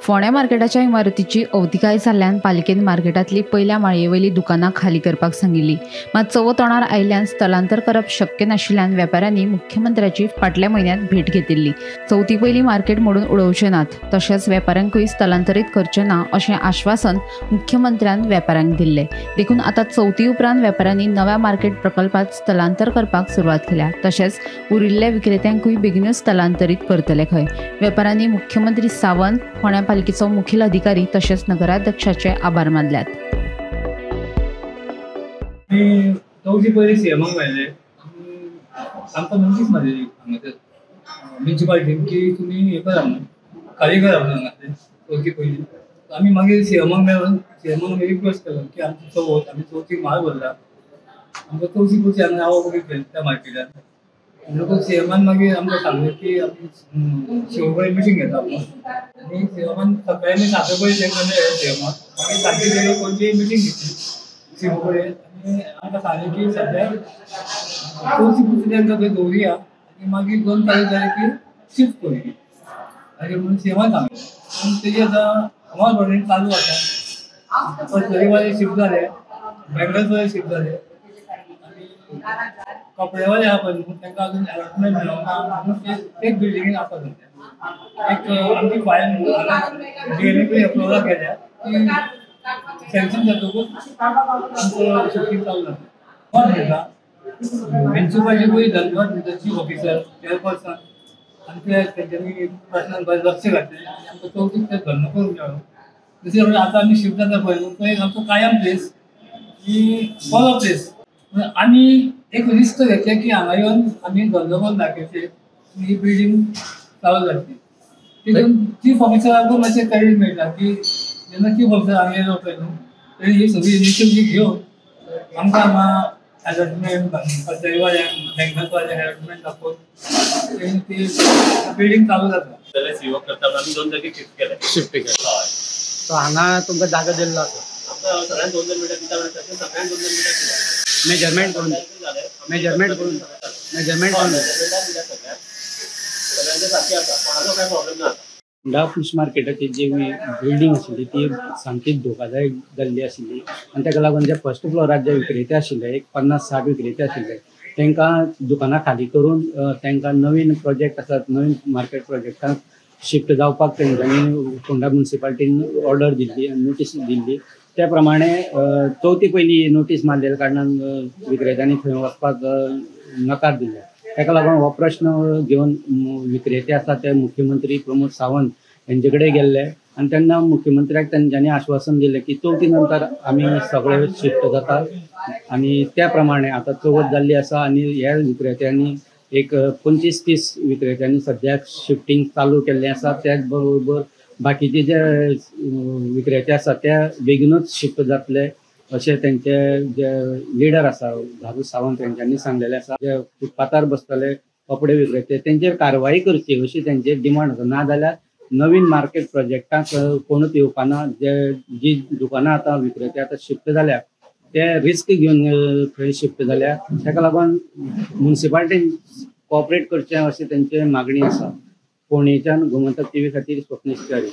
फोंड्या मार्केटाच्या इमारतीची अवतिकाय जाल्ल्यान पालिकेन मार्केटांतली पयल्या माळयेवयली दुकानां खाली करपाक सांगिल्ली. मात चवथ तोंडार आयिल्ल्यान स्थलांतर करप शक्य नाशिल्ल्यान वेपाऱ्यांनी मुख्यमंत्र्याची फाटल्या म्हयन्यांत भेट घेतिल्ली. चवथी पयलीं मार्केट मोडून उडोवचे नात, तशेंच वेपाऱ्यांकूय स्थलांतरीत करचे ना अशें आश्वासन मुख्यमंत्र्यान वेपाऱ्यांक दिल्लें. देखून आतां चवथी उपरांत वेपाऱ्यांनी नव्या मार्केट प्रकल्पात स्थलांतर करपाक सुरवात केल्या. तशेंच उरिल्ल्या विक्रेत्यांकूय बेगीनच स्थलांतरीत करतले खंय. वेपाऱ्यांनी मुख्यमंत्री सावंत, फोंड्या पालिकेचो मुखेल अधिकारी तशेंच नगराध्यक्षाचे आभार मानल्यात. चवथी पयलीं सीएमाक मेळ्ळे, आमकां नोटीस मारलेली हांगासर म्युनिसिपालिटीन की तुमी हें करा म्हणून, खाली करा म्हणून हांगासर चवथी पयलीं. आमी मागीर सीएमाक मेळून सीएमाक आमी रिक्वेस्ट केलो की आमची चवथ, आमी चवथीक म्हाल भरला, आमकां चवथी पयलीं हांगा रावप त्या मार्केटान. म्हणटकूच सीएमान मागीर आमकां सांगलें की आमी शिवो कडेन मिटींग घेता म्हणून. आनी सीएमान सकाळी आमी 7 पयलीं तांकां मेळ्ळे सीएमाक. मागीर सांजे तेणी पणजे मिटींग घेतली सीएमओ कडेन आनी आमकां सांगलें की सद्याक चवथी पुरती तांकां थंय दवरुया आनी मागीर 2 तारीख जाली की शिफ्ट करुया अशें म्हणून सीएमान सांगलें. पूण तेजी आतां अंमलबजावणी चालू आसा. पत्तरीवाले शिफ्ट जाले, बँगल्सवाले शिफ्ट जाले, आनी कपडेवाले आहा पळय न्हू तांकां अजून अलॉटमेंट मेळोंक ना म्हणून ते एक बिल्डिंगेन आसा सद्या. एक आमची फायल डीएमए कडेन अप्रुवलाक गेल्या ती सँक्शन जातकूच आमचो शिफ्टींग चालू जाता. धन्यवाद दिता म्युनिसिपालिटीकूय, धन्यवाद दिता चीफ ऑफिसर, चेअरपर्सन आमच्या तेंच्यांनी प्रश्नान बरें लक्ष घातलें आनी आमकां चवथीक ते धंदो करूंक मेळ्ळो. दुसरें म्हणल्यार आतां आमी शिफ्ट जाता पळय न्हू तो एक आमचो कायम प्लेस, की बरो प्लेस. आमी एक रिस्क घेतलें की हांगा येवन आमी धंदो करून दाखयचे, ही बिल्डींग चालू जातली. तितून चीफ ऑफिसराकूय मातशें क्रेडीट मेळटा की जेन्ना चीफ ऑफिसर हांगा येयलो पळय न्हू तेणी ही सगळी इनिशिएटीव घेवन आमकां हांगा अलॉटमेंट, पत्तरीवाल्यांक, बँकर्सवाल्यांक अलॉटमेंट दाखोवन तेणी ती बिल्डींग चालू जाता. जाल्यार सीओ करता आमी 2 जागे शिफ्ट केले. शिफ्ट केले. सो हांगा तुमकां जागा दिल्लो आसा. आमकां सगळ्यांक 2-2 मिटर दिता म्हणल्यार तशें सगळ्यांक 2-2 मिटर दिल्या. मेजरमेंट करून, मेजरमेंट करून, मेजरमेंट करून दिल्या सगळ्यांक, सगळ्यांचे सारकें आसा, कोणाचो कांय प्रॉब्लेम ना. होंडा फिश मार्केटाची जी बिल्डींग आशिल्ली ती सामकी धोकादायक जाल्ली आशिल्ली आनी ताका लागून जे फर्स्ट फ्लोरार जे विक्रेते आशिल्ले, एक 50-60 विक्रेते आशिल्ले, तांकां दुकानां खाली करून तांकां नवीन प्रोजेक्ट आसात, नवीन मार्केट प्रोजेक्टाक शिफ्ट जावपाक तेंच्यांनी फोंडा म्युनिसिपालिटीन ऑर्डर दिल्ली आनी नोटीस दिल्ली. त्या प्रमाणे चवथी पयलीं नोटीस मारलेल्या कारणान विक्रेत्यांनी थंय वचपाक नकार दिलो. ताका लागून हो प्रश्न घेवन विक्रेते आसा ते मुख्यमंत्री प्रमोद सावंत हेंचे कडेन गेल्ले आनी तेन्ना मुख्यमंत्र्याक तेंच्यांनी आश्वासन दिलें की चवथी नंतर आमी सगळे शिफ्ट जाता आनी त्या प्रमाणे आतां चवथ जाल्ली आसा आनी ह्या विक्रेत्यांनी एक 25-30 विक्रेत्यांनी सद्याक शिफ्टींग चालू केल्लें आसा. त्याच बरोबर बाकीचे जे विक्रेते आसा ते बेगीनूच शिफ्ट जातले अशें तेंचे जे लिडर आसा धारू सावंत तेंच्यांनी सांगलेलें आसा. जे फुटपाथार बसतले कपडे विक्रेते तेंचेर कारवाई करची अशी तेंची डिमांड आसा. नाजाल्यार नवीन मार्केट प्रोजेक्टाक कोणूच येवपाना. जे जी दुकानां आतां विक्रेते आतां शिफ्ट जाल्या ते रिस्क घेवन थंय शिफ्ट जाल्या, ताका लागून म्युनिसिपालिटीन कॉपरेट करचें अशी तेंची मागणी आसा. फोंडेच्यान गोमंतक टीव्ही खातीर स्वप्नेश च्यारी.